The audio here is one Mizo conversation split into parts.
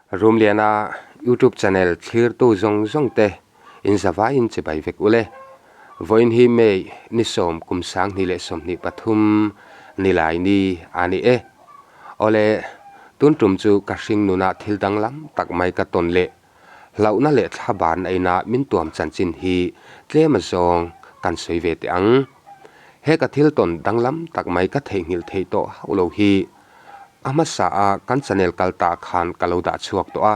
Rumliana YouTube channel thlirtu zawng zawng te in zavaiin chibai vek ule. Vawiin hi May ni sawm kum 2023 nilai ni a ni e. Awle, tun tum chu ka hring nunah thil danglam tak mai ka tawn leh. Hlauhna leh thla ban a ina min tuam chanchin hi tlem a zawng kan sawi ve teh ang. He ka thil tawn danglam tak mai ka theihnghilh theih tawh hauh lo hi a hmasa a kan channel kal ta khan ka lo dah chhuak tawh a.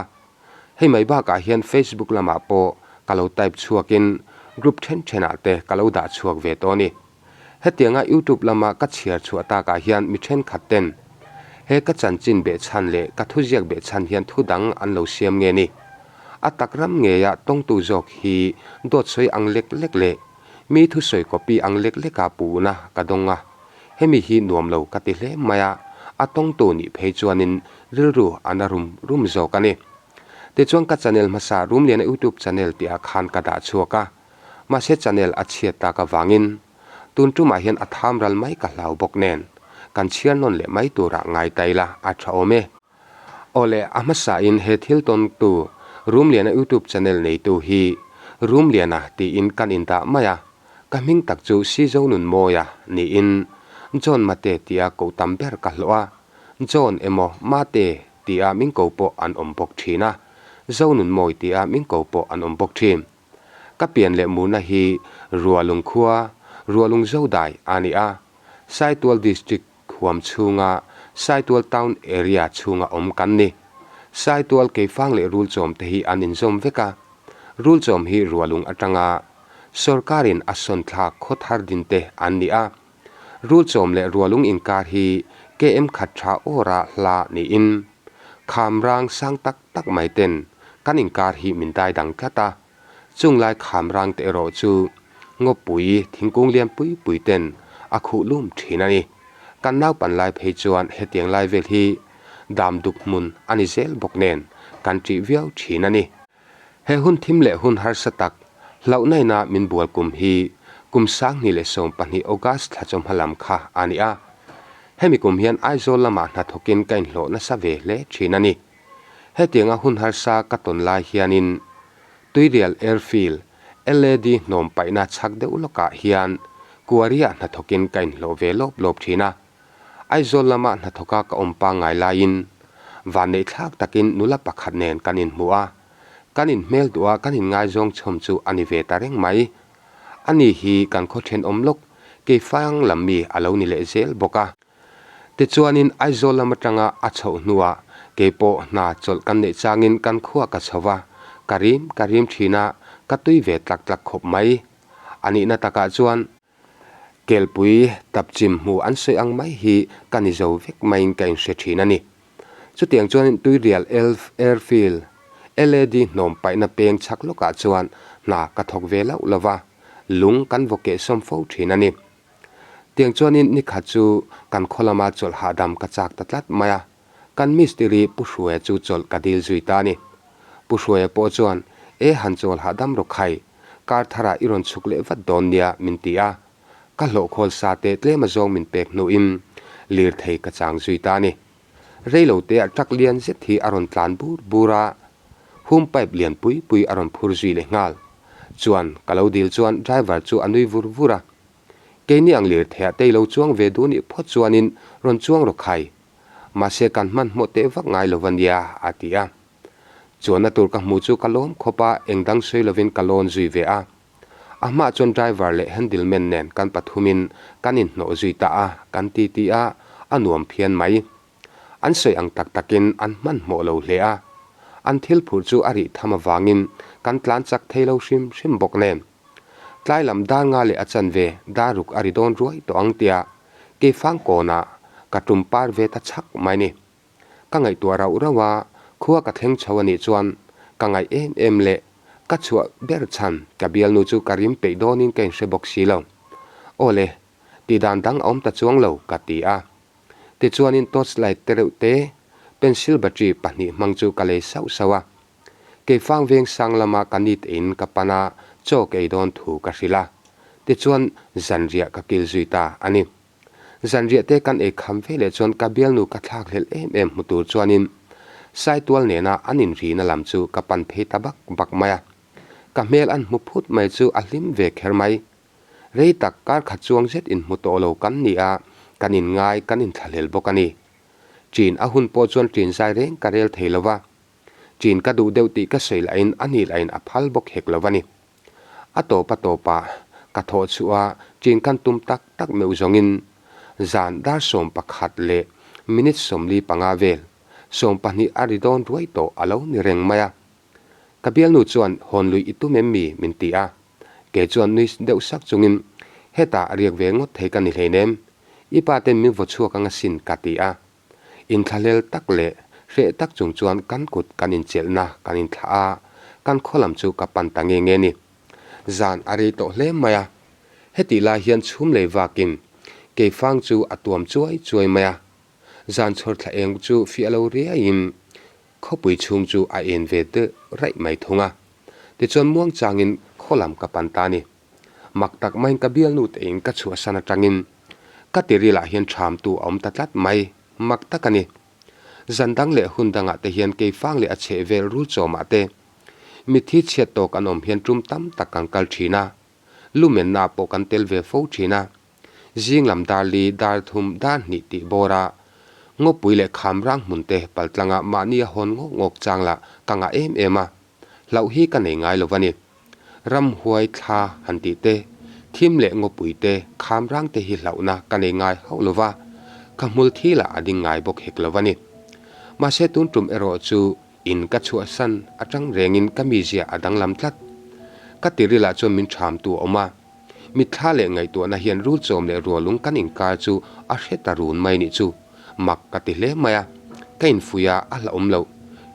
Hei mai bakah hian Facebook lamah pawh ka lo type chhuakin group then thenah te ka lo dah chhuak ve tawh a ni. Hetianga YouTube lama ka chhiar chhuah takah hian mi thenkhat ten he ka chanchin behchhan leh ka thuziak behchhan hian thu dang an lo siam nge ni? A tak ram ngeia tawngtu zawk hi dawt sawi ang lek lek leh mi thusawi copy ang lek leka puhna ka dawng a, hemi hi nuam lo ka ti hle mai a, a tawngtu nih phei chuanin rilru a na rum rum zawk a ni. Tichuan ka channel hmasa Rumliana YouTube channel tihah khan ka dah chhuak a. Mahse channel a chhiat tak avangin tun tumah hian a tham ral mai ka hlau bawk nen kan chhiar nawn leh mai turah ngai ta ila a tha awm e. Awle a hmasain he thil tawntu Rumliana YouTube channel neitu hi Rumliana tiin kan indah mai a, ka hming tak chu Sizonunmawia niin John Mate tia koh tam ber ka hlawh a, John emaw Mate tia min ko pawh an awm bawk thin a, Zonunmawi tia min ko pawh an awm bawk thin. Ka pian leh murna hi Rualung khua, Rualung Zodai a ni a, Saitual District huam chhunga Saitual Town Area chhunga awm kan ni. Saitual Keifang leh Rulchawm te hi an inzawm vek a, Rulchawm hi Rualung atanga sawrkarin a sawn thlak khaw thar din te an ni a, Rulchawm leh Rualung inkar hi KM khat tha awra hla niin kham rang sang tak tak mai ten kan inkar hi min dai dang tlat a, chung lai kham rang te erawh chu ngawpui thingkung lian pui pui ten a khuh lum thin a ni. Kan naupan lai phei chuan hetiang lai vel hi dam duk hmun a ni zel bawk nen kan ṭih viau thin a ni. He hun thim leh hun harsa tak hlauhnaina min bual kum hi kum 2012 August thla chawhma lam kha a ni a. Hemi kum hian Aizawl lamah hnathawkin ka inhlawh nasa ve hle thin a ni. Hetianga hun harsa ka tawn lai hianin Tuirial Airfield, LAD hnawm paihna chhak deuh lawkah hian Kuaria hnathawkin ka inhlawh ve lawp lawp thin a. Aizawl lama hnathawka ka awm pangngai laiin vanneih thlak takin nula pakhat nen kan inhmu a, kan inhmel duh a kan inngaizawng chhawm chu a ni ve ta reng mai. Ani hi kan khaw thenawm lawk Keifang lam mi a lo ni leh zel bawk a. Tichuanin Aizawl lam atanga a chhoh hnuah keipawh hna chawlh kan neih changin kan khua ka chho va, ka rim ka rim thin a, ka tui ve tlak tlak khawp mai. A nihna takah chuan Kelpui tapchim hmu an sawi ang mai hi ka ni zo vek maiin ka inhre thin a ni. Chutiang chuan Tuirial Elf Airfield, LAD hnawm paihna peng chhak lawkah chuan hna ka thawk ve loh lo va, lung kan vaw kehsawm fo thin a ni. Tiang chuanin nikhat chu kan khaw lama chawlh hahdam ka chak ta tlat mai a, kan mistiri Pu Hruaia chu chawlh ka dil zui ta a ni. Pu Hruaia pawh chuan, E han chawl hahdam rawh khai, kar tharah i rawn chhuk leh vat dawn nia min ti a. Ka hlawh khawl sa teh tlem azawng min pek hnuin lirthei ka chang zui ta a ni. Reilo teah truck lian zet hi a rawn tlan bur bur a, hum pipe lian pui pui a rawn phur zui leh nghal. Chuan ka lo dil chuan driver chu a nui vur vur a. Keini ang lirtheiah te i lo chuang ve duh nih phawt chuanin rawn chuang rawh khai. Mahse kan hmanhmawh teh vak ngai lo va nia, a ti a. Chuanna tur ka hmu chu ka lawm khawp a, eng dang sawi lovin ka lawn zui ve a. A hmaah chuan driver leh handleman nen kan pathumin kan inhnawh zui ta a, kan ti ti a, a nuam phian mai. An sawi ang tak takin an hmanhmawh lo hle a. An thil phurh chu a rih tham avangin kan tlan chak thei lo hrim hrim bawk nen. Tlai lam dar nga leh a chanve dar ruk a ri dawn ruai tawh ang tia Keifang kawnah ka tum par ve ta chhak mai ni. Ka ngaihtuah rauh rauh a, khua ka thleng chho a nih chuan ka ngaih em em leh ka chhuah ber chhan ka bialnu chu ka rim peih dawnin ka inhre bawk si lo. Aw le, tih dan dang a awm ta chuang lo ka ti a. Tichuanin torch light te reuh te, pencil battery pahnih hmang chu ka lei sauh sauh a. Keifang veng sang lama ka nit in ka pan a, chaw ka ei dawn thu ka hrilh a. Tichuan zanriah ka kil zui ta a ni. Zanriah te kan ei kham ve leh chuan ka bialnu ka thlak hlelh em em hmu tur chuanin Saitual nena an inrina lam chu ka pan phei ta bak bak mai a. Ka hmel an hmu phut mai chu a hlim ve kher mai. Rei tak kar khat chuang zet inhmu tawh lo kan ni a, kan inngai kan inthlahlel bawk a ni. Ṭin a hun pawh chuan ṭin zai reng ka rel thei lo va. Ṭin ka duh deuh tih ka sawi lahin a ni lahin a phal bawk hek lo a ni. A tawp a tawpah ka thawh chhuah a, ṭin kan tum tak tak meuh zawngin zan dar 11 leh minute 45 vel, 20 a ri dawn ruai tawh a lo ni reng mai a. Ka bialnu chuan hawn lui i tum em mi? min ti a. Kei chuan nui deuh sak chungin, Hetah riak ve ngawt thei ka ni hleinem, i pa ten min vaw chhuak ang asin ka ti a. Inthlahlel tak leh hreh tak chung chuan kan kut kan inchelhna kan inthlah a, kan khaw lam chu ka pan ta nge nge ni. Zan a rei tawh hle mai a, hetih lai hian chhum lei vakin keifang chu a tuam chuai chuai mai a, zan chhawr thla eng chu fiah lo riaiin khawpui chhung chu a en ve deuh raih mai thung a. Tichuan muangchangin khaw lam ka pan ta a ni. Mak tak maiin ka bialnu tein ka chhuahsan atangin ka tirilah hian thamtu a awm ta tlat mai, mak tak a ni. Zan dang leh hun dangah te hian keifang leh a chhehvel rul chawmah te mitthi chhiat tawk an awm hian tum tam tak kan kal thin a, lumenna pawh kan tel ve fo thin a. Zing lam dar li, dar thum, dar hnih tih bawra ngawpui leh khamrang hmun te paltlanga mahni a hawn ngawk ngawk chang lah ka ngah em em a. Hlauh hi ka nei ngai lo va ni. Ramhuai thla han tih te, thim leh ngawpui te, khamrang te hi hlauhna ka nei ngai hauh lo va, ka hmul thi lah a ding ngai bawk hek lo va ni. Mahse tun tum erawh chu in ka chhuahsan atang rengin ka mizia a danglam tlat. Ka tirilah chuan min thamtu a awm a, mitthla leh ngaihtuahna hian rul chawm leh rualung kan inkar chu a hre ta run mai nih chu. Mak ka ti hle mai a, ka infuih a, a hlauhawm loh.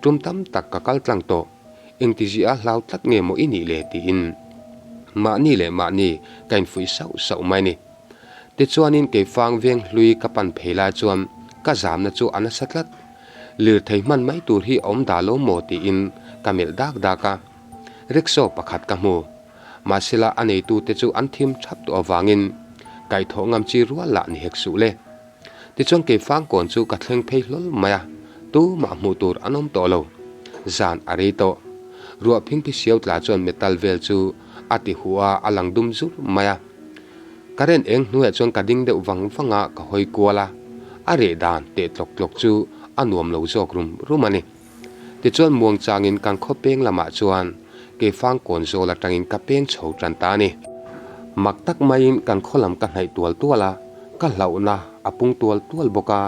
Tum tam tak ka kal tlang tawh. Engtizia hlau tlat nge maw i nih le tiin mahni leh mahni ka infuih sauh sauh mai ni. Tichuanin keifang veng hlui ka pan phei lai chuan ka zamna chu a nasa tlat. Lirthei hman mai tur hi a awm dah lo maw tiin ka melh dak dak a. Rickshaw pakhat ka hmu. Mahsela a neitute chu an thim thap tawh avangin kaihthawh ngam chi rual lah ni hek suh le. Tichuan keifang kawn chu ka thleng phei hlawl mai a, tumah hmuh tur an awm tawh lo. Zan a rei tawh. Ruah phingphi siau tla chuan metal vel chu a ti huh a, a lang dum zur mai a. Current eng hnuaiah chuan ka ding deuh vang vang a, ka hawi kual a. A reh dan teh tlawk tlawk chu a nuam lo zawk rum rum a ni. Tichuan muangchangin kan khaw peng lamah chuan keifang kawn zawl atangin ka peng chho tan ta a ni. Mak tak maiin kan khaw lam ka hnaih tual tual a, ka hlauhna a pung tual tual bawk a,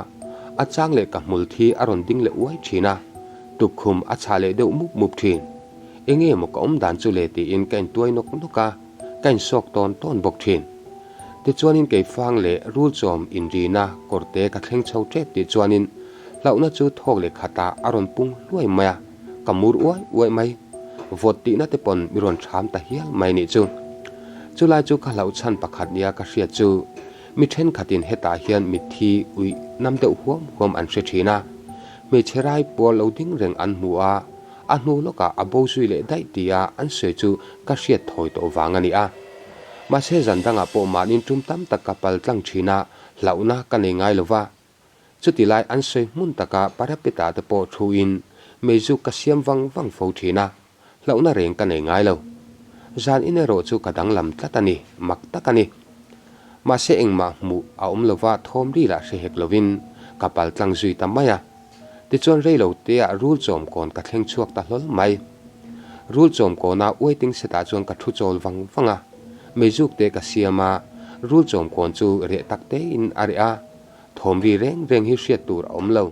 a chang leh ka hmul thi a rawn ding leh uai thin a, tukkhum a chhah leh deuh mup mup thin. Enge maw ka awm dan chu le tiin ka intuai nawk nawk a, ka insawk tawn tawn bawk thin. Tichuanin keifang leh rulchawm inrina kawrte ka thleng chho tep tih chuanin hlauhna chu thawk leh khatah a rawn pung hluai mai a, ka mur uai uai mai. Vawt tihna te pawn mi rawn ṭham ta hial mai nih chu. Chulai chu ka hlauh chhan pakhat nia ka hriat chu mi ṭhenkhatin hetah hian mitthi uih nam deuh huam huam an hre ṭhin a, hmeichhe rai puar lo ding reng an hmu a, a hnu lawkah a bo zui leh daih tia an sawi chu ka hriat thawi tawh vang a ni a. Mahse zan dangah pawh mahnin tum tam tak ka pal tlang thin a, hlauhna ka nei ngai lo va. Chuti lai an sawi hmun taka parapet-ah te pawh thuin meizuk ka siam vang vang fo thin a, hlauhna reng ka nei ngai lo. Zan in erawh chu ka danglam tlat a ni, mak tak a ni. Mahse engmah hmuh a awm lo va, thawm ri lah hre hek lovin ka pal tlang zui ta mai a. Tichuan rei lo teah rul chawm kawn ka thleng chhuak ta hlawl mai. Rul chawm kawna waiting set ah chuan ka thu chawl vang vang a, meizuk te ka siam a, rul chawm kawn chu reh tak tein a reh a, thawm ri reng reng hi hriat tur a awm lo.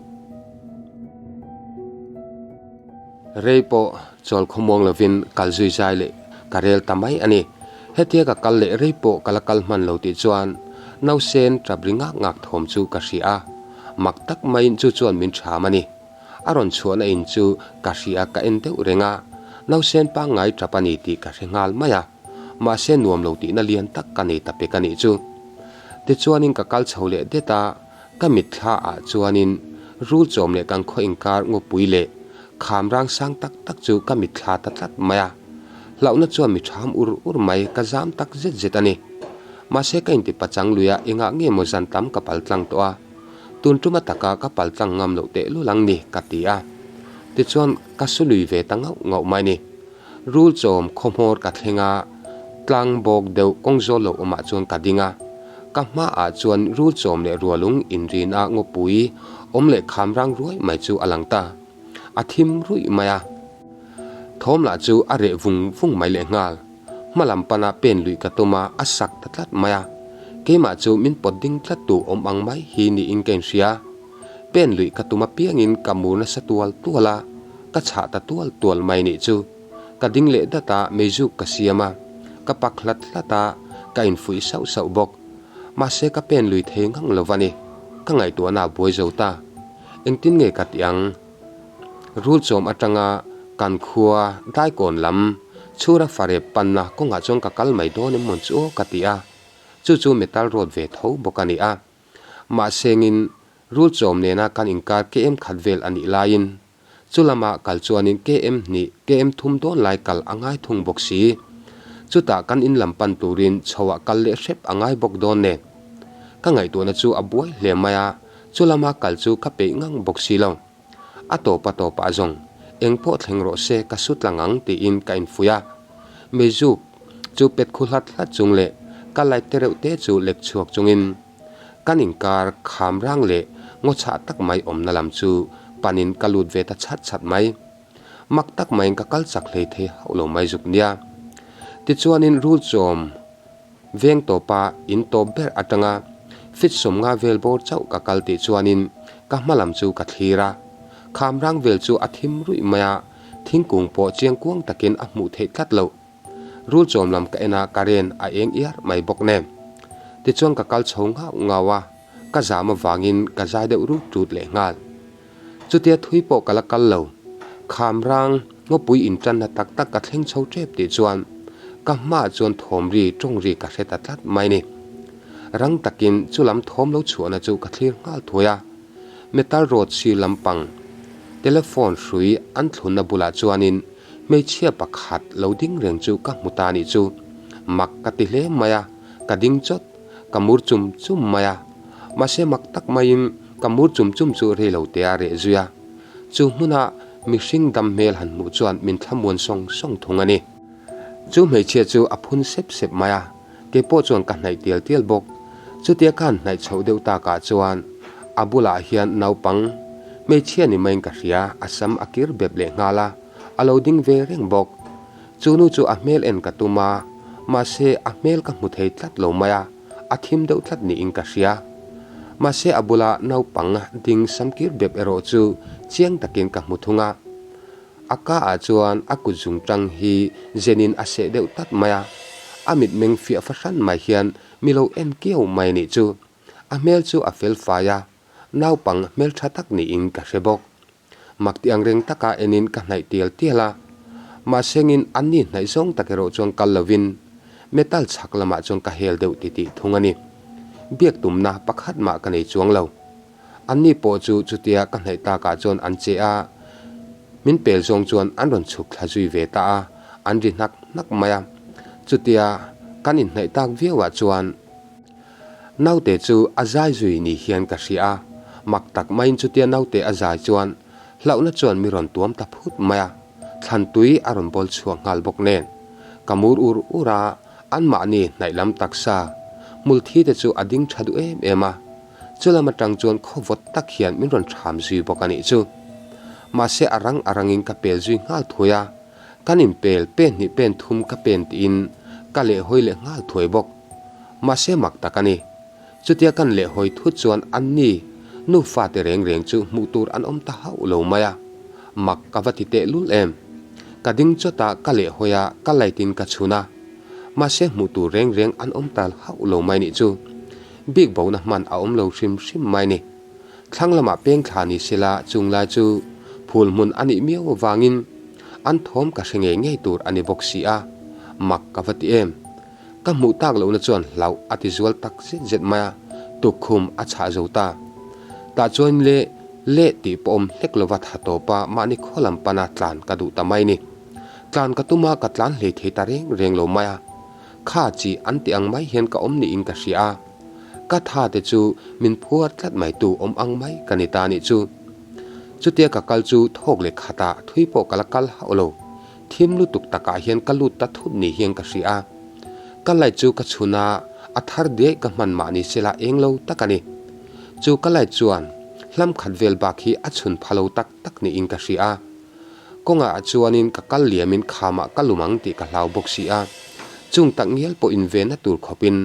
Rei pawh chawl khawmuang lovin kal zui zai leh ka rel ta mai a ni. Hetia ka kal leh rei pawh ka la kal hman lo tih chuan nausen tap ri ngak ngak thawm chu ka hria a, mak tak maiin chu chuan min ṭham a ni. A rawn chhuahna in chu ka hria ka en deuh reng a, nausen pangngai tap a ni tih ka hre nghal mai a, mahse nuam lo tihna lian tak ka nei ta pek a nih chu. Tichuanin ka kal chho leh det a, Ka mitthla ah chuanin rul chawm leh kan khaw inkar ngawpui leh kham rang sang tak tak chu ka mitthla ta tlat mai a. Hlauhna chuan mi ṭham ur ur mai ka zam tak zet zet a ni. Mahse ka inti pachang lui a engah nge maw zan tam ka pal tlang tawh a. Tun tuma taka ka pal tlang ngam loh tehlul ang ni ka ti a. Tichuan ka su lui ve ta ngauh ngauh mai ni. Rul chawm khaw hmawr ka thleng a, tlang bawk deuh kawng zawl lo awmah chuan ka ding a. Ka hmaah chuan rul chawm leh rualung inrin a ngawpui awm leh kham rang ruai mai chu a lang ta. A thim ruih mai a. Thawm lah chu a reh vung vung mai lehnghal. Hma lam pana pen luih ka tum a, a sak ta tlat mai a. Keimah chu min pawt ding tlat tu awm ang mai hi niin ka inhria. Pen luih ka tum apiangin ka mur nasa tual tual a, ka chhah ta tual tual mai nih chu. Ka ding leh dat a, meizuk ka siam a, ka pak hlat hlat a, ka infuih sauh sauh bawk. Mahse ka pen lui thei ngang lo va ni. Ka ngaihtuahna a buai zo ta. Engtin nge ka tih ang? Rul chawm atanga kan khua daikawn lam chhura farep panna kawngah chuan ka kal mai dawn em mawn chu aw ka ti a, chu chu metal road ve tho bawk a ni a. Mahsengin rul chawm nena kan inkar KM khat vel a nih laiin chu lama kal chuanin KM hnih, KM thum dawn lai kal a ngai thung bawk si. Chutah kan in lam pan turin chhoah kal leh hrep a ngai bawk dawn nen. Ka ngaihtuahna chu a buai hle mai a, Chu lama kal chu ka peih ngang bawk si lo. A tawp a tawp ah zawng, eng pawh thleng rawh se ka su tlang ang tiin ka infuih a. Meizuk chu pet khu hlat hlat chung leh ka light te reuh te chu lek chhuak chungin kan inkar kham rang leh ngaw chhah tak mai awmna lam chu panin ka lut ve ta chhat chhat mai. Mak tak maiin ka kal chak hlei thei hauh lo mai zuk nia. Tichuanin rul chawm Veng tawpa in tawp ber atanga fit 50 vel bawr chauh ka kal tih chuanin ka hma lam chu ka thlir a. Kham rang vel chu a thim ruih mai a, thingkung pawh chiang kuang takin a hmuh theih tlat loh. Rul chawm lam ka en a, ka ren a eng iar mai bawk nen. Tichuan ka kal chho ngau ngau a, ka zam avangin ka zai deuh rut rut leh nghal. Chutia thui pawh ka la kal lo. Kham rang, ngawpui intanna tak tak ka thleng chho tep tih chuan ka hmaah chuan thawm ri, tawng ri ka hre ta tlat mai ni. Rang takin chu lam thawm lo chhuahna chu ka thlir nghal thuai a. Metal road sir lampang, telephone hrui an thlunna bulah chuanin hmeichhia pakhat lo ding reng chu ka hmu ta nih chu. Mak ka ti hle mai a, ka ding chawt. Ka mur chum chum mai a, mahse mak tak maiin ka mur chum chum chu rei lo te a reh zui a. Chu hmuna mihring dam hmel han hmuh chuan min thlamuan sawng sawng thung a ni. Chu hmeichhia chu a phun sep sep mai a, kei pawh chuan ka hnaih tial tial bawk. Chutia ka han hnaih chhoh deuh takah chuan a bulah hian naupang hmeichhia ni maiin ka hria, a sam a kir bep leh nghal a, a lo ding ve reng bawk. Chu nu chu a hmel en ka tum a, mahse a hmel ka hmu thei tlat lo mai a, a thim deuh tlat niin ka hria. Mahse a bula naupang ding samkir bep erawh chu chiang takin ka hmu thung a. A ka ah chuan a kut zung tang hi zenin a seh deuh tlat mai a, a mitmeng fiah fahran mai hian mi lo en kiau mai nih chu. A hmel chu a fel fai a, naupang hmeltha tak niin ka hre bawk. Mak ti ang reng taka enin ka hnaih tial tial a, mahsengin anni hnaih zawng tak erawh chuan kal lovin metal chhak lamah chuan ka hel deuh titih thung a ni. Biak tumna pakhat mah ka nei chuang lo. Anni pawh chu chutia ka hnaih takah chuan an che a, min pel zawng chuan an rawn chhuk thla zui ve ta a, an ri hnak hnak mai a. Chutia kan inhnaih tak viauah chuan. Naute chu a zai zui ni hian ka hria a, mak tak maiin chutia naute a zai chuan hlauhna chuan mi rawn tuam ta phut mai a, thlan tui a rawn bawl chhuak nghal bawk nen. Ka mur ur ur a, anmahni hnaih lam taksa hmul thi te chu a ding tha duh em em a, chulam atang chuan khaw vawt tak hian min rawn ṭham zui bawk a nih chu. Mahse a rang a rangin ka pel zui nghal thuai a, kan inpel pen hnih pen thum ka pen tiin ka lehhawi leh nghal thuai bawk. Mahse mak tak a ni. Chutia kan lehhawi thut chuan anni nufa te reng reng chu hmuh tur an awm ta hauh lo mai a. Mak ka va ti teh lul em. Ka ding chawt a, ka lehhawi a, ka light in ka chhun a. Mahse hmuh tur reng reng an awm ta hauh lo mai nih chu. Bik bona hman a awm lo hrim hrim mai ni. Thlang lamah peng thla ni sela chung lai chu phul hmun a nih miau avangin an thawm ka hre ngei ngei tur a ni bawk si a, mak ka va ti em. Ka hmuh tak lohna chuan hlauh a ti zual tak zet zet mai a, tukkhum a chhah zo ta. Tah chuan le leh tih pawh awm hlek lova tha tawpa mahni khaw lam pana tlan ka duh ta mai ni. Tlan ka tum a, ka tlan hlei thei ta reng reng lo mai a. Kha chi an ti ang mai hian ka awm niin ka hria a. Ka tha te chu min phuar tlat mai tu awm ang mai ka ni ta nih chu. Chutia ka kal chu thawk leh khatah thui pawh ka la kal hauh lo. Thim lutuk takah hian ka lut ta thut ni hian ka hria a. Ka light chu ka chhun a, a thar diaih ka hman mah ni sela eng lo tak a ni. Chu ka light chuan hlam khat vel bak hi a chhun pha lo tak tak niin ka hria a. Kawngah chuanin ka kal liamin khamah ka lum ang tih ka hlau bawk si a. Chung tak ngial pawh invenna tur khawpin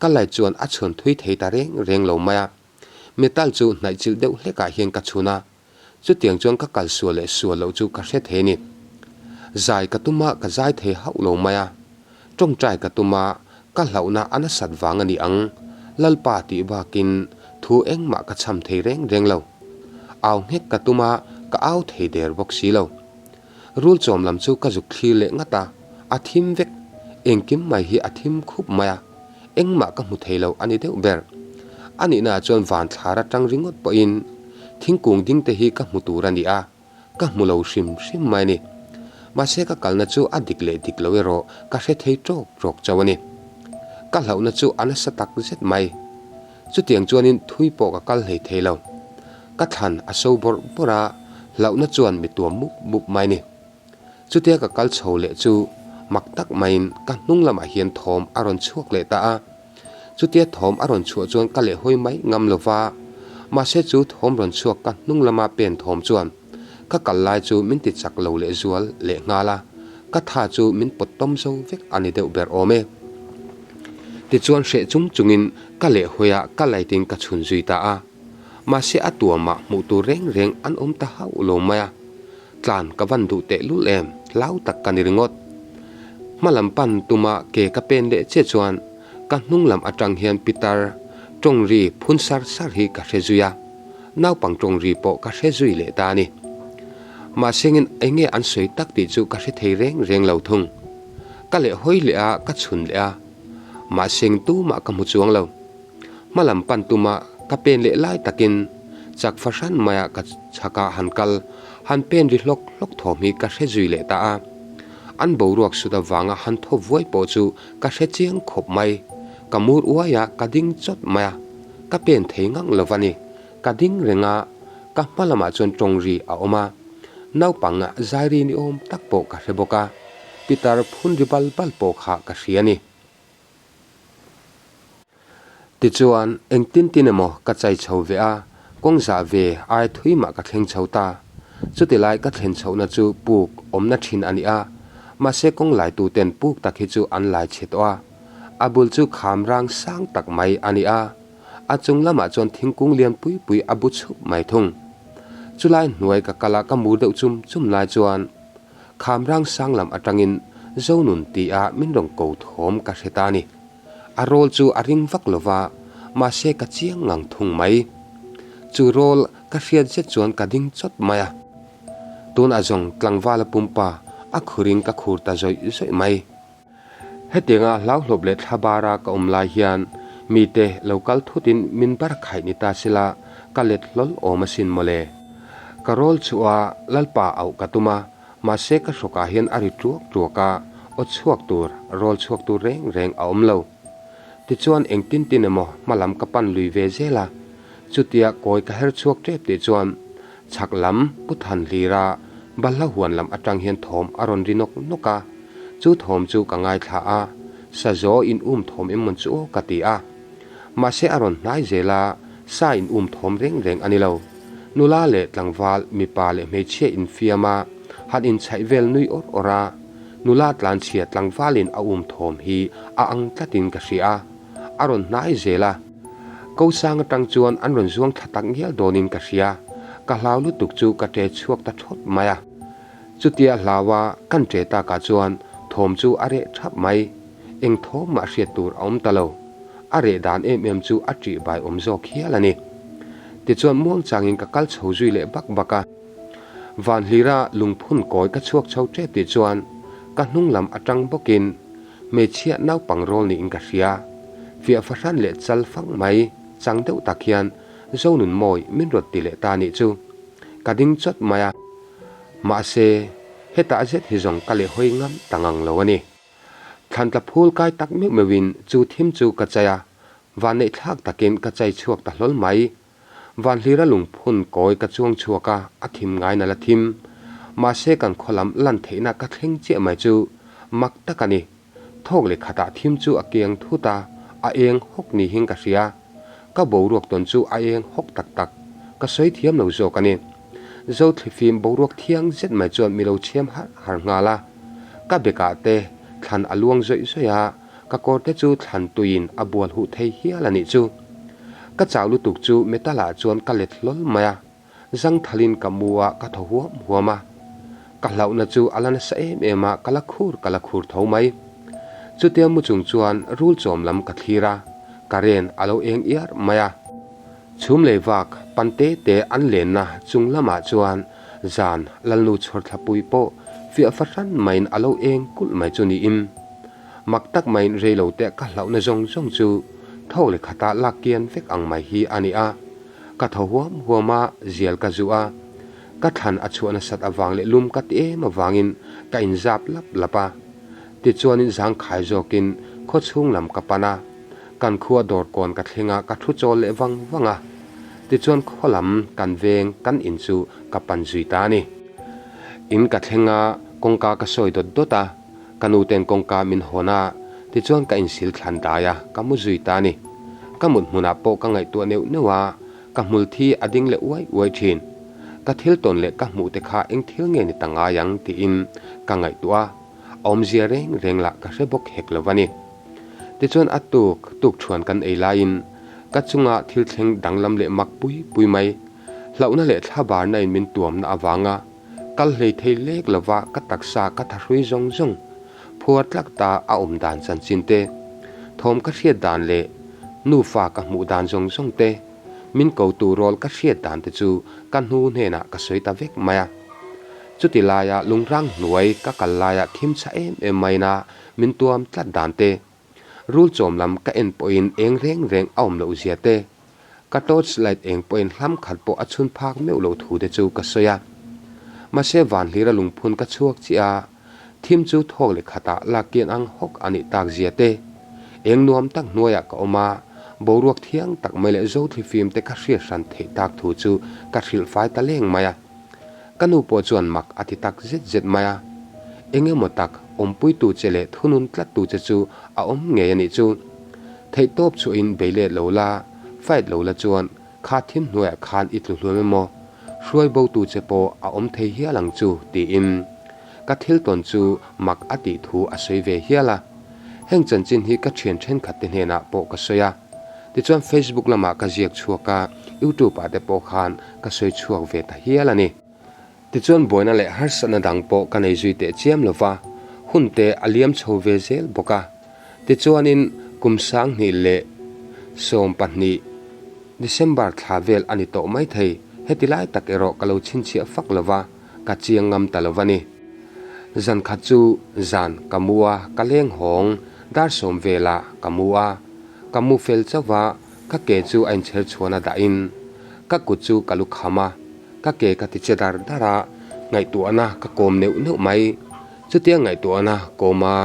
ka light chuan a chhun thui thei ta reng reng lo mai a. Metal chu hnaih chilh deuh hlekah hian ka chhun a, chutiang chuan ka kal sual leh sual loh chu ka hre thei a ni. Zai ka tum a, ka zai thei hauh lo mai a. Tawngtai ka tum a, ka hlauhna a nasat vang a ni ang. Lalpa tih bakin thu engmah ka chham thei reng reng lo. Au nghek ka tum a, ka au thei der bawk si lo. Rul chawm lam chu ka zuk thlir leh ngat a, a thim vek. Engkim mai hi a thim khup mai a. Engmah ka hmu thei lo a ni deuh ber. A nihnaah chuan van thlar atang ringawt pawhin thingkung ding te hi ka hmu tur a ni a, ka hmu lo hrim hrim mai a ni. Mahse ka kalna chu a dik leh dik lo erawh ka hre thei tawk tawk chauh a ni. Ka hlauhna chu a nasa tak zet mai. Chutiang chuanin thui pawh ka kal hlei thei lo. Ka thlan a so bawrh bawrh a, hlauhna chuan mi tuam mup mup mai a ni. Chutia ka kal chho leh chu mak tak maiin ka hnung lamah hian thawm a rawn chhuak leh ta a. Chutia thawm a rawn chhuah chuan ka lehhawi mai ngam lo va, mahse chu thawm rawn chhuak ka hnung lama pen thawm chuan ka kal lai chu min ti chak lo leh zual leh nghal a, ka tha chu min pawt tawm zo vek a ni deuh ber awm e. Tichuan hreh chung chungin ka lehhawi a, ka light in ka chhun zui ta a. Mahse a tuamah hmuh tur reng reng an awm ta hauh lo mai a. Tlan ka van duh teh lul em, hlau tak ka ni ringawt. Hma lam pan tuma ke ka pen leh che chuan ka hnung lam atang hian pitar tawng ri phun sar sar hi ka hre zui a, naupang tawng ri pawh ka hre zui leh ta a ni. Mahsengin enge an sawi tak tih chu ka hre thei reng reng lo thung. Ka leh hawi leh a, ka chhun leh a, mahseng tumah ka hmu chuang lo. Hma lam pan tuma ka pen leh lai takin chak fahran maia ka chhakah han kal, han pen ri hlawk hlawk thawm hi ka hre zui leh ta a. An boruak sut avanga han thaw vuai pawh chu ka hre chiang khawp mai. Ka mur uai a, ka ding chawt mai a. Ka pen thei ngang lo va ni. Ka ding reng a, ka hma lamah chuan tawng ri a awm a. Naupang zai ri ni awm tak pawh ka hre bawk a. Pitar phun ri bal bal pawh kha ka hria a ni. Tichuan, engtin tin emaw ka chai chho ve a, kawng zah ve ai thui mah ka thleng chho ta. Chuti lai ka thlen chhohna chu puk awmna thin a ni a, mahse kawng laitu ten puk tak hi chu an lai chhe tawh a. A bul chu kham rang sang tak mai a ni a, a chung lamah chuan thingkung lian pui pui a bu chhup mai thung. Chulai hnuai ka kal a ka mur deuh chum chum lai chuan, Kham rang sang lam atangin Zonun tia min rawn ko thawm ka hre ta a ni. A rawl chu a ring vak lo va, mahse ka chiang ngang thung mai. Chu rawl ka hriat zet chuan ka ding chawt mai a. Tunah zawng tlangvala pumpa a khurin ka khur ta zawih zawih mai. Hetianga hlauhlawp leh thla bara ka awm lai hian mite lo kal thutin min bar khaih ni ta sela ka let hlawl awm asin mawle. Ka rawl chhuah a, Lalpa auh ka tum a, mahse ka hrawkah hian a ri tuak tuak a, aw chhuak tur, rawl chhuak tur reng reng a awm lo. Tichuan engtin tin emaw hma lam ka pan lui ve zel a, chutia kawi ka her chhuak tep tih chuan Chhak lam Pu Thanhlira balhla huan lam atang hian thawm a rawn ri nawk nawk a, chu thawm chu ka ngaithla a, Sazaw in um thawm em mawn chu aw ka ti a. Mahse a rawn hnai zel a, sa in um thawm reng reng a ni lo. Nula leh tlangval, mipa leh hmeichhia infiam a, han inchhaih vel nui awr awr a, nula tlanchhia tlangvalin a um thawm hi a ang tlatin ka hria a, a rawn hnai zel a. Ko sang atang chuan an rawn zuang thla tak ngial dawnin ka hria, ka hlau lutuk chu ka ṭe chhuak ta ṭhawt mai a. Chutia hlaua kan ṭe takah chuan thawm chu a reh ṭhap mai, eng thawm mah hriat tur a awm ta lo. A reh dan em em chu a ṭih bai awm zawk hial a ni. Tichuan muangchangin ka kal chho zui leh bak bak a. Vanhlira lungphun kawi ka chhuak chho ṭep tih chuan ka hnung lam atang bawkin Hmeichhia naupang rawl niin ka hria. Fiah fahran leh chal fang mai chang deuh tak hian Zonun mawi min rawn ti leh ta nih chu. Ka ding chawt mai a. Mahse, hetah zet hi zawng ka leh hawi ngam ta ngang lo a ni. Thlantla phul kai tak meuh meuhin chu thim chu ka chai a, vanneihthlak takin ka chai chhuak ta hlawl mai. Vanhlira lungphun kawi ka chuang chhuak a, a thim ngai nala thim. Mahse kan khaw lam lan theihna ka thleng chiah mai chu mak tak a ni. Thawk leh khatah thim chu a keng thut a, a eng hawk ni hian ka hria. Ka boruak tawn chu a eng hawk tak tak, ka sawi thiam lo zawk a ni. Zothlifim boruak thiang zet mai chuan mi lo chhem harh harh nghal a. Ka bekah te thlan a luang zawih zawih a, ka kawr te chu thlan tuiin a bual huh thei hial a nih chu. Ka chau lutuk chu metal ah chuan ka let hlawl mai a, zangthalin ka mu a ka thaw huam huam a. Ka hlauhna chu a la nasa em em a, ka la khur ka la khur tho mai. Chutia mu chung chuan rul chawm lam ka thlir a, current a lo eng iar mai a. Chhum lei vak pan te te an lenna chung lamah chuan zan Lalnu chhawrthlapui pawh fiah fahran maiin a lo eng kulh mai chu niin. Mak tak maiin rei lo teh ka hlauhna zawng zawng chu tho leh khata lak kian vek ang mai hi a ni a. Ka tho huam huam a, zial ka zuh a. Ka thlan a chhuah nasat avang leh lum ka ti em avangin ka inzap lap lap a. Tichuanin zangkhai zawkin khawchhung lam ka pan a. Kan khua dawr kawn ka thleng a, ka thu chawl leh vang vang a. Tichuan khaw lam kan veng kan in chu ka pan zui ta a ni. In ka thleng a, kawngka ka sawi dawt dawt a, ka nu ten kawngka min hawn a, tichuan ka insil thlan dai a, ka mu zui ta a ni. Ka mut hmunah pawh ka ngaihtuah neuh neuh a, ka hmul thi a ding leh uai uai thin. Ka thil tawn leh ka hmuh te kha eng thil nge ni ta ngai ang tiin ka ngaihtuah a, a awmzia reng reng lah ka hre bawk hek lo va ni. Tichuan a tuk tuk thuan kan ei laiin ka chunga thil thleng danglam leh mak pui pui mai, hlauhna leh thlabarna in min tuamna avanga kal hlei thei lek lova ka taksa ka thahrui zawng zawng phuar tlak ta a awm dan chanchin te, thawm ka hriat dan leh nufa ka hmuh dan zawng zawng te, min ko tu rawl ka hriat dan te chu ka hnu hnenah ka sawi ta vek mai a. Chuti laia lungrang hnuai ka kal laia thim chha em em maina Min tuam tlat dan te, rul chawm lam ka en pawhin eng reng reng a awm loh zia te, ka torch light eng pawhin hlam khat pawh a chhun phak meuh loh thu te chu ka sawi a. Mahse vanhlira lungphun ka chhuak chiah a, thim chu thawk leh khatah lak kian ang hawk a nih tak zia te, eng nuam tak hnuaiah ka awm a, boruak thiang tak mai leh zothlifim te ka hriat hran theih tak thu chu ka hrilh fai ta leng mai a. Ka nu pawh chuan mak a ti tak zet zet mai a, eng emaw tak awmpuitu che leh thunun tlattu che chu a awm ngei a nih chu. Theihtawp chhuahin bei let lo la, fight lo la chuan kha thim hnuaiah khan i tlu hluam emaw, hruai botu che pawh a awm thei hial ang chu tiin ka thil tawn chu mak a tih thu a sawi ve hial a. Heng chanchin hi ka thian thenkhat te hnenah pawh ka sawi a. Tichuan Facebook lamah ka ziak chhuak a, YouTube ah te pawh khan ka sawi chhuak ve ta hial a ni. Tichuan buaina leh harsatna dang pawh ka nei zui teh chiam lo va, hun te a liam chho ve zel bawk a. Tichuanin kum 2012 December thla vel a ni tawh mai thei, heti lai tak erawh ka lo chhinchhiah fak lo va, ka chiang ngam ta lo va ni. Zan khat chu zan ka mu a, ka leng hawng dar sawm velah ka mu a, ka mu fel chauh va, ka ke chu a inchher chhuan a dahin ka kut chu ka lu kham a, ka ke ka ti che dar dar a, ngaihtuahna ka kawm neuh neuh mai. Chutia ngaihtuahna kawm a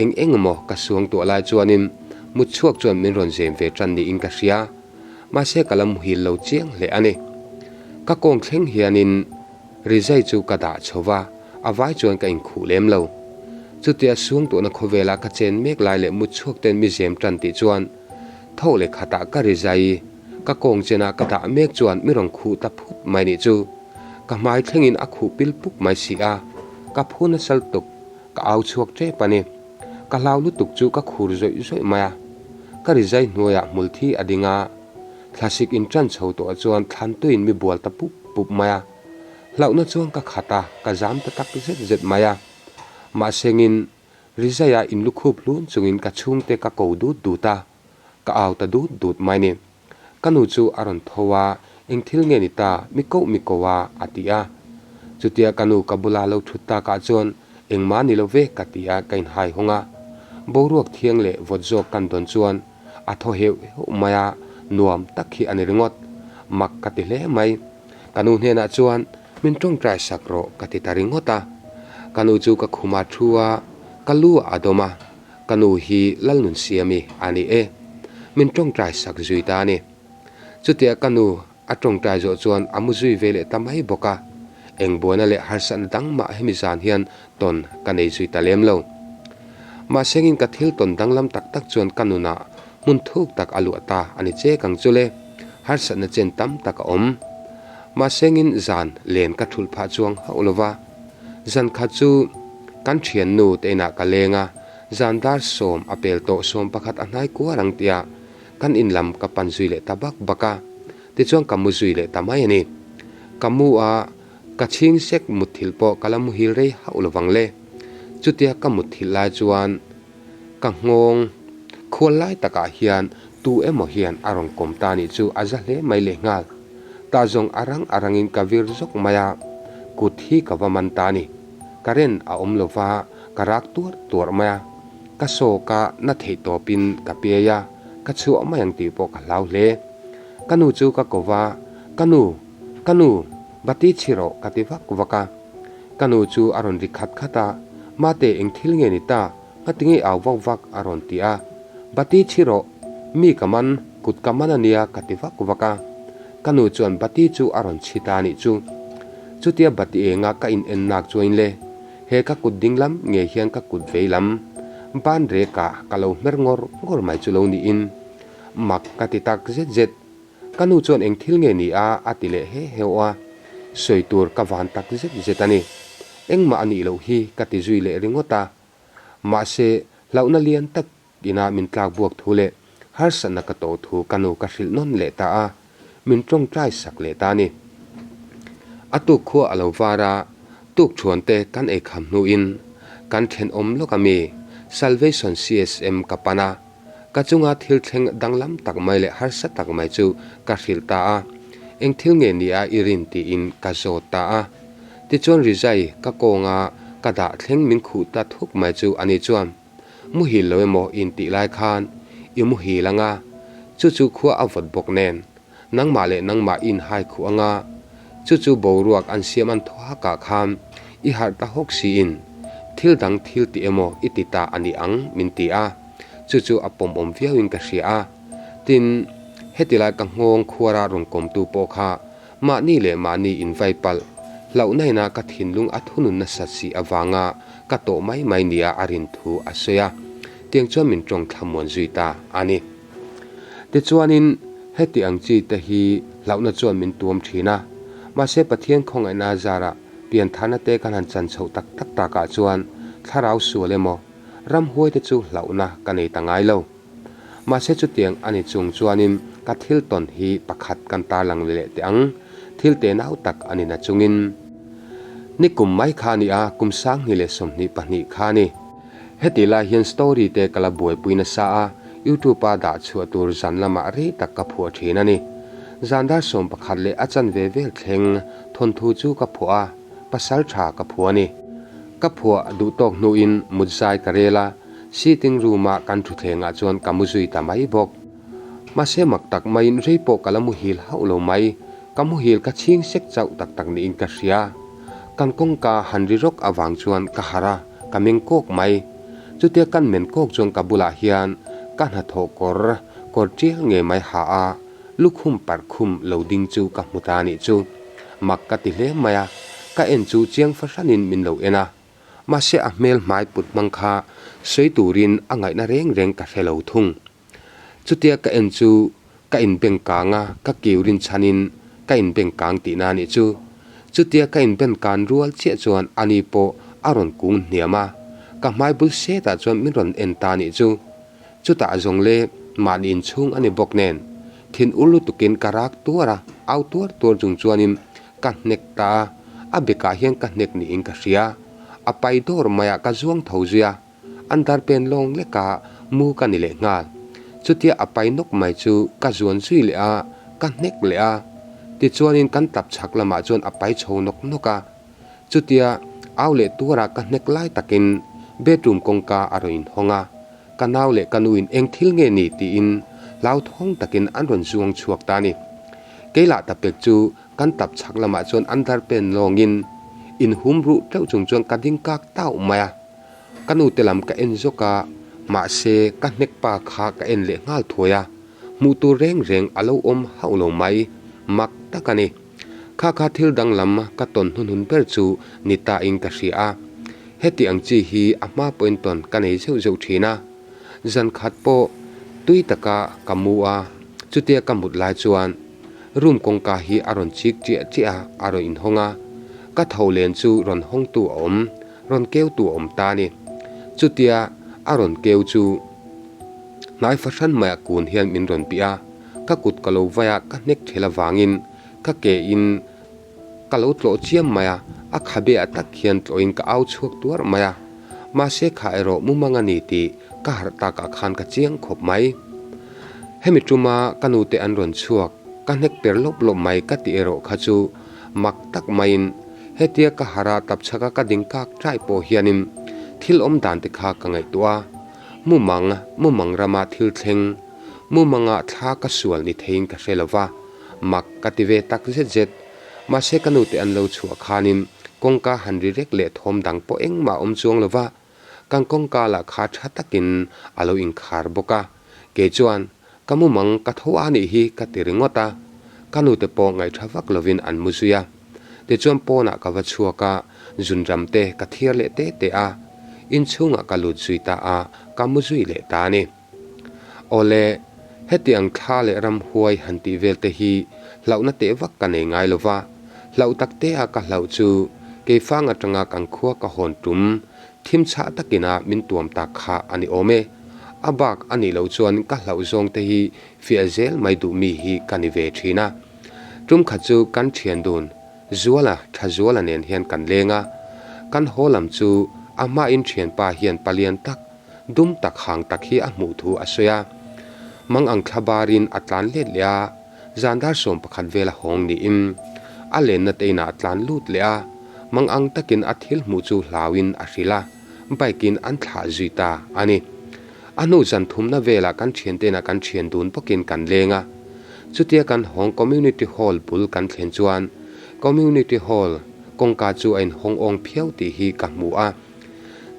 eng eng emaw ka suang tuah lai chuanin mut chhuak chuan min rawn zem ve tan niin ka hria, mahse ka la muhil lo chiang hle a ni. Ka kawng thleng hianin Rizai chu ka dah chho va, a vai chuan ka inkhuh lem lo. Chutia suangtuahna khawvela ka chen mek lai leh mut chhuak ten mi zem tan tih chuan tho leh khatah ka rizai ka kawng chena ka dah mek chuan mi rawn khuh ta phut mai nih chu. Ka hmai thlengin a khuh pil puk mai si a, ka phu nasal tuk, ka au chhuak tep a ni. Ka hlau lutuk chu ka khur zawih zawih mai a. Ka rizai hnuaiah hmul thi a ding a, Thlasik in ṭan chho tawh chuan thlantuiin mi bual ta pup pup mai a. Hlauhna chuan ka khat a, ka zam ta tak zet zet mai a. Mahsengin Rizaiah in lukhup hlun chungin ka chhungte ka ko dut dut a, ka au ta dut dut mai ni. Ka nu chu a rawn tho a, eng thil nge ni ta, mi koh mi ko a, a ti a. Chutia ka nu ka bula lo thut takah chuan engmah ni lo ve ka ti a, ka inhai hawng a. Boruak thiang leh vawt zawk kan dawn chuan A thaw heuh heuh mai a, nuam tak hi a ni ringawt. Mak ka ti hle mai. Ka nu hnenah chuan, Min tawngtai sak rawh ka ti ta ringawt a. Ka nu chu ka khum a thu a, ka lu a dawm a. Ka nu hi Lalnunsiami a ni e. Min tawngtai sak zui ta a ni. Chutia ka nu. A tawngtai zawh chuan a mu zui ve leh ta mai bawk a. Eng buaina leh harsatna dang mah hemi zan hian tawn ka nei zui ta lem lo. Mahsengin ka thil tawn danglam tak tak chuan ka nunah hmun thuk tak a luah ta a ni chek ang chu le. Harsatna chen tam tak a awm. Mahsengin zan len ka thulh phah chuang hauh lo va. Zan khat chu kan thiannu te inah ka leng a, zan dar sawm a pel tawh 11 a hnai kual ang tia kan in lam ka pan zui leh ta bak bak a, tichuan ka mu zui leh ta mai a ni. Ka mu a, ka chhing sek mutthilh pawh ka la muhil rei hauh lovang le. Chutia ka mutthilh lai chuan ka nghawng khual lai takah hian tu emaw hian a rawn kawm ta nih chu a za hle mai lehnghal. Tah zawng a rang a rangin ka vir zawk mai a, kut hi ka va man ta a ni. Current a awm lova ka rak tuarh tuarh mai a. Ka saw ka na theih tawpin ka piai a, ka chhuah mai ang tih pawh ka hlau hle. Ka nu chu ka ko va, Ka nu, ka nu, bati chhi rawh ka ti vak vak a. Ka nu chu a rawn ri khat khat a, Mate eng thil nge ni ta, ngati ngei au vak vak a rawn ti a. Bati chhi rawh, mi ka man, kut ka man a nia ka ti vak vak a. Ka nu chuan bati chu a rawn chhi ta a nih chu. Chutia bati enga ka in en nak chuain le. He ka kut ding lam nge hian ka kut vei lam ban rek ah ka lo hmer ngawr ngawr mai chu lo niin mak ka ti tak zet zet. Ka nu chuan eng thil nge ni a a ti leh he heu a, sawi tur ka van tak zet zet a ni. Engmah a nih loh hi ka ti zui leh ringawt a. Mahse, hlauhna lian tak Ina min tlak buak thu leh harsatna ka tawh thu ka nu ka hrilh nawn leh ta a, min tawngtai sak leh ta a ni. A tuk khua a lo var a, tuk thuan te kan ei kham hnuin kan thenawm lawk a mi Salvation CSM ka pan a, ka chunga thil thleng danglam tak mai leh harsa tak mai chu ka hrilh ta a, eng thil nge ni a i rin tiin ka zawt ta a. Tichuan rizai ka kawnga ka dah thleng min khuh ta thuk mai chu ani chuan. Muhil lo emaw in tih lai khan i muhil anga, chu chu khua a vawt bawk nen, nangmah leh nangmah i inhai khuh anga, chu chu boruak an siam an thaw hak ah khan i harh ta hawk siin thil dang thil ti emaw i ti ta a ni ang min ti a, chu chu a pawmawm viau in ka hria a. Tin, heti lai ka nghawng khuara rawn kawmtu pawh kha Mahni leh mahni invai palh, hlauhna ina ka thinlung a thunun nasat si avanga ka tawh mai mai nia a rin thu a sawi a, tiang chuan min tawng thlamuan zui ta a ni. Tichuanin, heti ang chi te hi hlauhna chuan min tuam thin a, mahse Pathian khawngaihna zarah piantharna te kan han chan chhoh tak tak takah chuan thlarau sual emaw, ramhuai te chu hlauhna ka nei ta ngai lo. Mahse chutiang a ni chung chuanin ka thil tawn hi pakhat kan tarlang leh teh ang, thil tenau tak a ni na chungin. Ni kum mai kha a ni a, kum 2022 kha a ni. Heti lai hian story te ka la buaipui nasa a, YouTube a dah chhuah tur zan lamah rei tak ka phuah thin a ni. Zan dar 11 leh a chanve vel thleng thawnthu chu ka phuah a, pasal tha ka phuah a ni. Ka phuah duh tawk hnuin mut zai ka rel a, Sitting room-a kan thutthlengah chuan ka mu zui ta mai bawk. Mahse mak tak maiin rei pawh ka la muhil hauh lo mai, ka muhil ka chhing sek chauh tak tak niin ka hria. Kan kawngka han ri rawk avang chuan ka harh a, ka meng kawk mai. Chutia kan men kawk chuan ka bulah hian ka hnathawh kawr, kawr tial nge mai ha a, lukhum parh khum lo ding chu ka hmu ta nih chu. Mak ka ti hle mai a, ka en chu chiang fahranin min lo en a. Mahse a hmel hmai put hmang kha sawi turin a ngaihna reng reng ka hre lo thung. Chutia ka en chu ka inbeng kang a, ka kiu rin chhanin ka inbeng kang tihna a nih chu. Chutia ka inben kan rual chiah chuan ani pawh a rawn kung hniam a, ka hmai bul setah chuan min rawn en ta a nih chu. Chutah zawng le mahni inchhung a ni bawk nen, thin ur lutukin ka rak tuar a, au tuar tuar chung chuanin Ka hnek ta a, a bekah hian ka hnek niin ka hria. A pai dawr maiah ka zuang tho zui a, an darpen lawng leka mu ka ni leh nghal. Chutia a pai nawk mai chu ka zuan zui leh a, ka hnek leh a. Tichuanin kan tap chhak lamah chuan a pai chho nawk nawk a. Chutia au leh tuarah ka hnek lai takin bedroom kawngka a rawn inhawng a, ka nau leh ka nuin eng thil nge ni tiin hlauthawng takin an rawn zuang chhuak ta a ni. Keilah tapek chu Kan tap chhak lamah chuan an dar pen lawngin in hum ruh teuh chung chuan ka ding kak tauh mai a. Ka nute lam ka en zawk a, mahse ka hnek pa kha ka en leh nghal thuai a, hmuh tur reng reng a lo awm hauh lo mai. Mak tak a ni. Kha kha thil danglam ka tawn hnuhnun ber chu ni ta in ka hria a. Heti ang chi hi a hma pawhin tawn ka nei zeuh zeuh thin a. Zan khat pawh tui taka ka mu a, chutia ka mut lai chuan room kawngka hi a rawn chik chiah chiah a, a rawn inhawng a. Ka tho len chu rawn hawngtu a awm, rawn keutu a awm ta a ni. Chutia a rawn keu chu hnai fahran maiah kun hian min rawn bih a, ka kut ka lo vai a, ka hnek thel avangin ka ke in Ka lo tlawh chiam mai a, a khabe ah tak hian tlawhin ka au chhuak tuar mai a. Mahse kha erawh mumang a ni tih ka harh tak ah khan ka chiang khawp mai. Hemi tuma ka nute an rawn chhuak, ka hnek per lawp lawp mai ka tih erawh kha chu mak tak maiin hetia ka harh a tapchhak a ka ding kak ṭai pawh hianin thil awm dan te kha ka ngaihtuah a. Mumang, mumang rama thil thleng, mumanga thla ka sual ni theiin ka hre lo va. Mak ka ti ve tak zet zet. Mahse ka nute an lo chhuah khanin kawngka han ri rek leh thawm dang pawh engmah a awm chuang lo va, kan kawngka lah kha tha takin a lo inkhar bawk a. Kei chuan, Ka mumang ka tho a nih hi ka ti ringawt a. Ka nute pawh ngaihṭha vak lovin an mu zui a. Tichuan pawnah ka va chhuak a, zunram te ka thiar leh te te a. Inchhungah ka lut zui ta a, ka mu zui leh ta a ni. Awle, heti ang thla leh ramhuai han tih vel te hi hlauhna teh vak ka nei ngai lo va, hlauh tak te a ka hlauh chu keifang atanga kan khua ka hawn tum thim chhah takina min tuam tak kha a ni awm e. A bak a nih loh chuan ka hlauh zawng te hi fiah zel mai duh mi hi ka ni ve thin a. Tum khat chu kan thian dun Zuala, Tha Zuala nen hian kan leng a, kan haw lam chu a hmain thianpa hian palian tak Dum tak hang tak hi a hmuh thu a sawi a. Mang ang thla barin a tlan let leh a, zan dar 11 vela hawng niin a lenna te inah a tlan lut leh a, mang ang takin a thil hmuh chu hlauin a hrilh a, bike in an thlah zui ta a ni. A hnu zan thumna velah kan thiante inah kan thian dun bawkin kan leng a. Chutia kan hawng Community Hall bul kan thlen chuan Community Hall kawngka chu a inhawng awng phiau tih hi ka hmu a.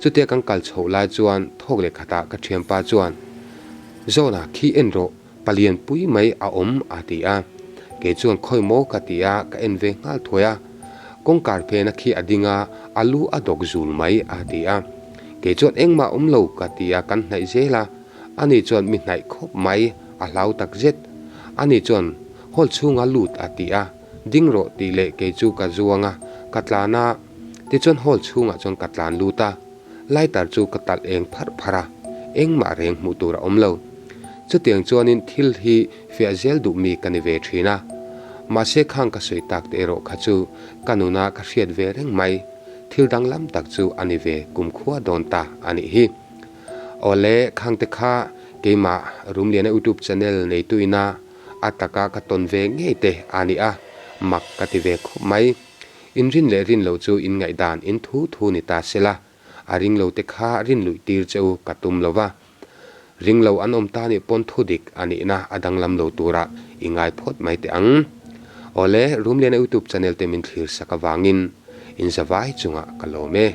Chutia kan kal chhoh lai chuan thawk leh khatah ka thianpa chuan, Zawna khi en rawh, palian pui mai a awm a ti a. Kei chuan khawi maw ka ti a, ka en ve nghal thuai a. Kawngkar phena khi a ding a, a lu a dawk zul mai a ti a. Kei chuan engmah awm lo ka ti a, kan hnaih zel a. Ani chuan mi hnaih khawp mai, a hlau tak zet. Ani chuan hall chhunga lut a ti a, ding rawh tih leh kei chu ka zuang a, ka tlan a. Tichuan hall chhungah chuan ka tlan lut a, lighter chu ka talh eng pharh pharh a, engmah reng hmuh tur a awm lo. Chutiang chuanin thil hi fiah zel duh mi ka ni ve thin a. Mahse khang ka sawi tak te erawh kha chu ka nuna ka hriat ve reng mai, thil danglam tak chu a ni ve kumkhua dawn ta a nih hi. Awle, khang te kha keimah Rumliana YouTube channel neitu ina a taka ka tawn ve ngei te a ni a, mak ka ti ve khawp mai. In rin leh rin lo chu in ngaihdan in thu thu ni ta se la, a ring lo te kha rin luih tir che u ka tum lo va. Ring lo an awm ta nih pawn thu dik a nihna a danglam lo turah i ngai phawt mai teh ang. Awle, Rumliana YouTube channel te min thlir sak avangin in zavai chungah ka lawm e.